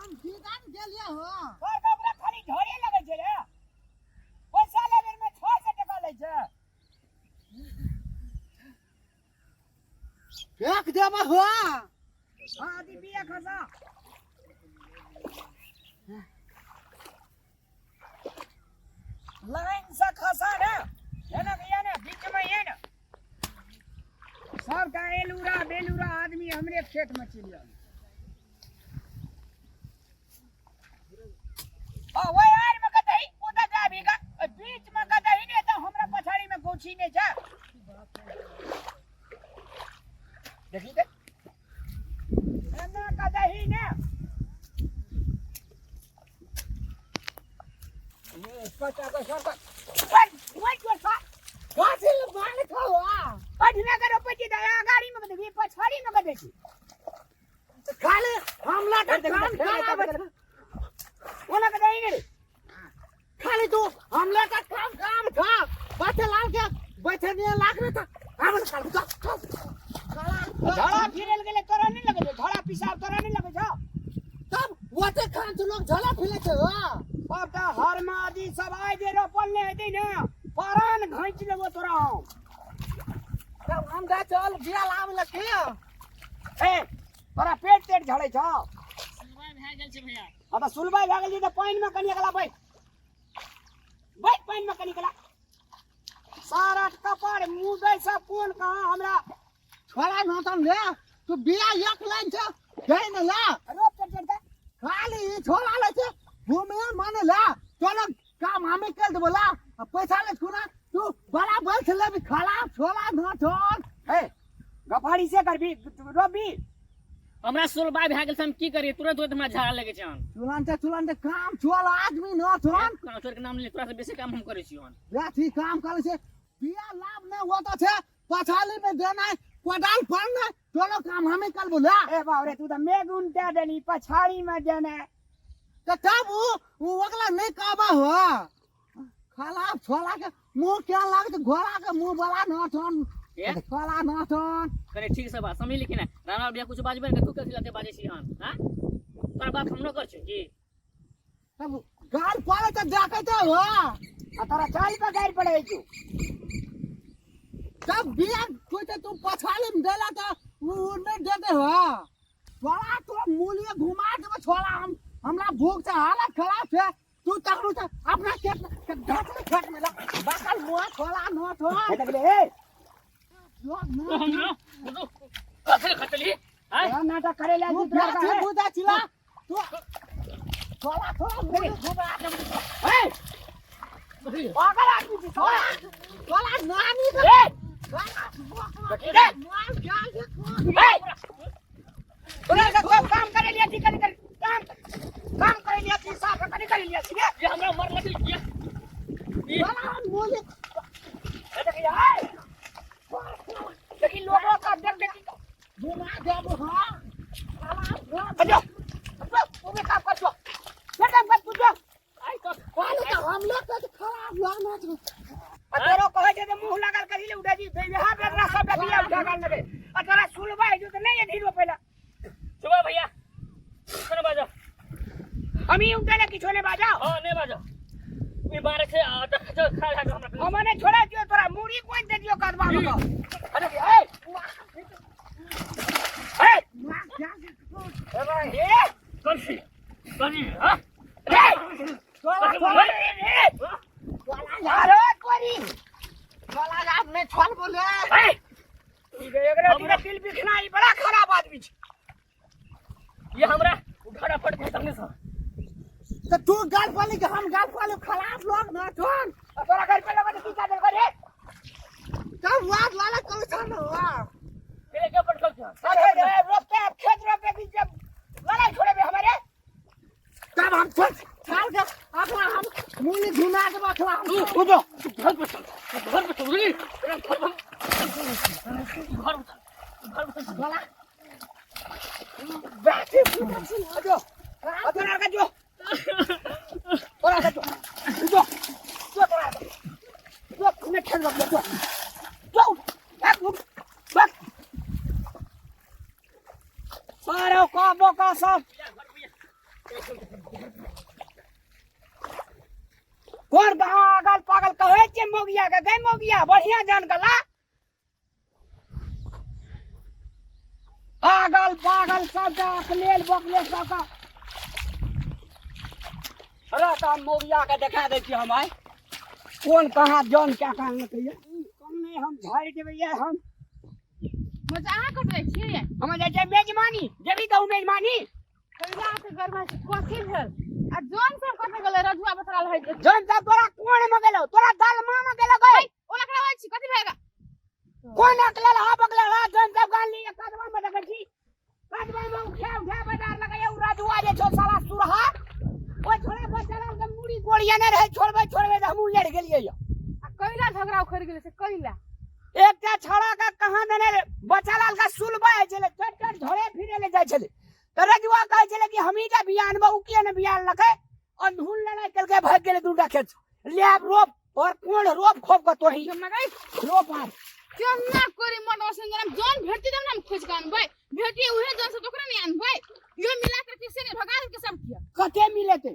हम जीतन गेलिए हो। तोर तऽ ओकरा खाली झोरे लगै छै रे। पैसा लै बेरमे 600 टका लै छै। फेंक देबा हो। हाँ दी बिया खसा। लाइन से खसा रे। एना के एना बीच में एना। सबटा एलूरा बेलूरा आदमी हमरे खेत में चलि आयल। हाँ, ओहि आर में कतही ओतऽ जाबी गा ओहि बीच में कतही ने तऽ हमरा पछाड़ी में गोछी नहि छै। देखी तऽ एना कतही ने। पचा के सब ओइ ओइ तोर सा गाछी ले बाल खाओ। पढ़ना करो पची दया गाड़ी में कतही पछाड़ी में कतही छी। खाली हमला के काम करावे छै। ओना कतही ने रे। खाली तू हमला का काम काम था बैठे लाल के बैठे नहीं लाग रहा था हम चल चल। झड़ा फिरल गेले तोरा नहीं लगे छौ? झड़ा पिसाब तोरा नहीं लगे छौ? तब ओते खान से लोग झला फिले छै हो। सब तऽ हर मादी सब आइ जे रोपल नहि हेतै ने परान घैंच लेबो तोरा हम। तब हम जा चल बिया लाब लके। ए तोरा पेट तेट झड़ै छौ? सुलबाइ भए गेल छै भैया। हाँ तऽ सुलबाइ भए गेल छै तऽ पानिमे कनि एकला बैठ बैठ पानिमे कनि एकला। सारा कपार मुँह दै सब कोन कहाँ हमरा। छोड़ा न तम ले तू बिया एक लाइन छै गई न ला। रोप चढ़ चढ़ के। खाली ई छोड़ा ले छै भूमि माने ला चलो काम हमें कर देबो ला आ पैसा ले छुना तू बराबर से लेबी खराब छोड़ा न छोड़। ए गफाड़ी से करबी रोपबी। हमरा सुलबाइ भए गेल छै, हम की करियै? तुरंत तुरंत हमरा झाड़ा लगै छै हन। तुरंत तुरंत काम छोड़ आदमी न छोड़। काम छोड़ के नाम ले, तोरा से बेसी काम हम करै छी हन। बेसी काम करै छै बिया लाभ नहि होता छै पछाली में देना कोदाल फड़ना चलो काम हमें कर बोला। ए बाप रे तू तो मेघ उनटा देनी पछाड़ी में देना। तो तब वो अगला नहीं कहबा हो खराब छोला के मुंह क्या लागत घोड़ा के मुंह वाला न छन। ए? छोला न छन। कने ठीक से बात समझ लेकिन राणा भैया कुछ बाजबे ने तू कथि लते बाजै छी हन? हां तोरा बात हम न कर छी की? तब गाल पड़े तो जाके तो हो। आ तोरा चाल पे गाल पड़े छु। तब बिया कोई तो तू पछाली में देला तो उ नहीं दे दे हो। छोड़ा तो मूल्य घुमा देबे छोड़ा हम हमरा भूख से हालत खराब छै। तू तकरू त अपना खेत में गाछ में खेत में बाकल मुआ छोड़ा न छोड़। हे देख ले, ए। कथि खतली? आय। तोरा नाटक करे ले तू तू तोरा गाछी का है? बुझा छिला। तू छोड़ा छोड़ा मुँह घुमा देबे। ए। पागल आदमी छी छोड़ा। छोड़ा नानी के। ए। देखी रे। मार गाल के खो। ए। तोरा के सब काम करे लिया छी करी करी काम काम करे लिया छी साफ करी करी लिया छी रे। ये हमरा मर लगी ये। छोड़ा मुँह। ए देखी आय। देखी लोगों का देख देखी घुमा देबो हां। अजो अजो तू भी काम कर जो। ये काम कर तू जो। आई तो पहले तो हम लोग के खराब लागना छै। आ तोरो कहै छै जे मुंह लागल करी ले उठा जी बिहार बेटा सब बिया उठा गाल लगे। आ तोरा सुलबा है जो त नहीं ढीरो पहिला। सुबह भैया सुन बाजो। हम ही उठा ले किछो ने बाजा। हां नहीं बाजो। ई बारे से आ देख जो खा खा हमरा। हमने छोड़ा दियो तोरा मुड़ी कोन दे दियो कदवा में। अरे ए ए ए कौन सी कौन सी हां रे अरे कोरी छोड़ा आप नहीं छोड़ बोले। ए एकरा दिल तिल बिखना ई बड़ा खराब आदमी छै। ये हमरा उठाना पड़ गया तंग से। तो तू गाल पाली के हम गाल पाली खराब लोग ना छोड़। तोरा घर पे लगा की का देल रे? तब वाद वाला कल छन हुआ। तेरे क्या पटकल छे? अरे रे रोपते अब खेत रोपे की जब लड़ाई छोड़े बे हमारे। तब हम छोड़ छाल के अखला हम मुनी घुमा के बखला हम। तू उठो, तू घर पे चल, तू घर पे चल, बुझली? तेरा घर पे, घर पे चल, घर पे चल। बोला। बैठे जो। तोरा का जो। तोरा का जो। जो। जो तोरा का। जो तूने खेल रोप जो। जो। एक उठ। बस। सारे का बोका सब। कोन कहाँ अगल पागल कहै छियै मोगिया के गै मोगिया बढ़िया जान गला पागल पागल सबके अकलेल बकलेल सबके अरे तऽ हम मोगिया के देखा दै छियै हम आइ कोन कहाँ जन क्या कहाँ लकैया कम नहि हम झाड़ि देबै ये हम मजा अहाँ कटबै छियै हम जाइ छियै मेजबानी जेबी कहू मेजबानी कैला के गरमा से कथी भेल आ जोन सब कथी गेलै रजुआ बतराल है जन सब तोरा कोन में गेलो तोरा दलमा में गेलो गए ओना कराबै छी कथी भेल कोन अकलल हा बकलल हा जन सब गान ली कदवा में देखै छी कदवा में उठा उठा बाजार लगैया उ रजुआ जे छौ साला सुरहा ओइ छोड़ा बचला के मुड़ी गोड़िया ने रहे छोड़बै छोड़बै तऽ हमहूँ लड़ि गेलियै यौ आ कैला झगड़ा उखड़ गेलै से कैला एकटा छौड़ा के कहाँ देने रे बच्चा लाल के सुलबा होइ छलै चट चट झोरे फिरे ले जाइ छलै तऽ रजुआ कहै छलै कि हमही टा बिया अनबै ओ किया ने बिया अनलकै अंधुन लड़ाइ केलकै भागि गेलै दूटा खेत ले आब रोप और कोन रोप खोप के तोही रोप आब केना करी मन वसन जन जोन भेटी तब ना हम खोज के अनबै भेटी उहे जोन से ओकरा नहीं अनबै यो मिला के कैसे नहीं भगा के सब किया कते मिलेते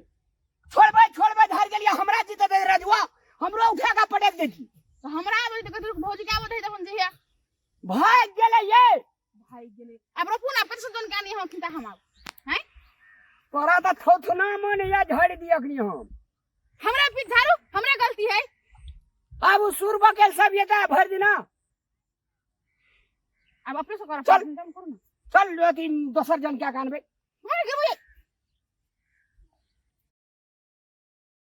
छोड़बै छोड़बै धर गेलियै हमरा जीतते रजुआ हमरो उठा के पटक देती तो हमरा आबै तऽ कथी भौजी के आबै तखन जहिया भाग गेलै ये भाग गेलै आब रोपू ना पैसा जोन के आनी हम खिंता हम आब हैं तोरा तऽ थोथना मन या झाड़ि दिय अखनी हम हमरा पीठ झाड़ू हमरा गलती है आब उ सुर बकेल सब ये तऽ भरि दिना अब अपने से करब चल। करू ना चल अथी दोसर जन क्या कानबे मर गेबै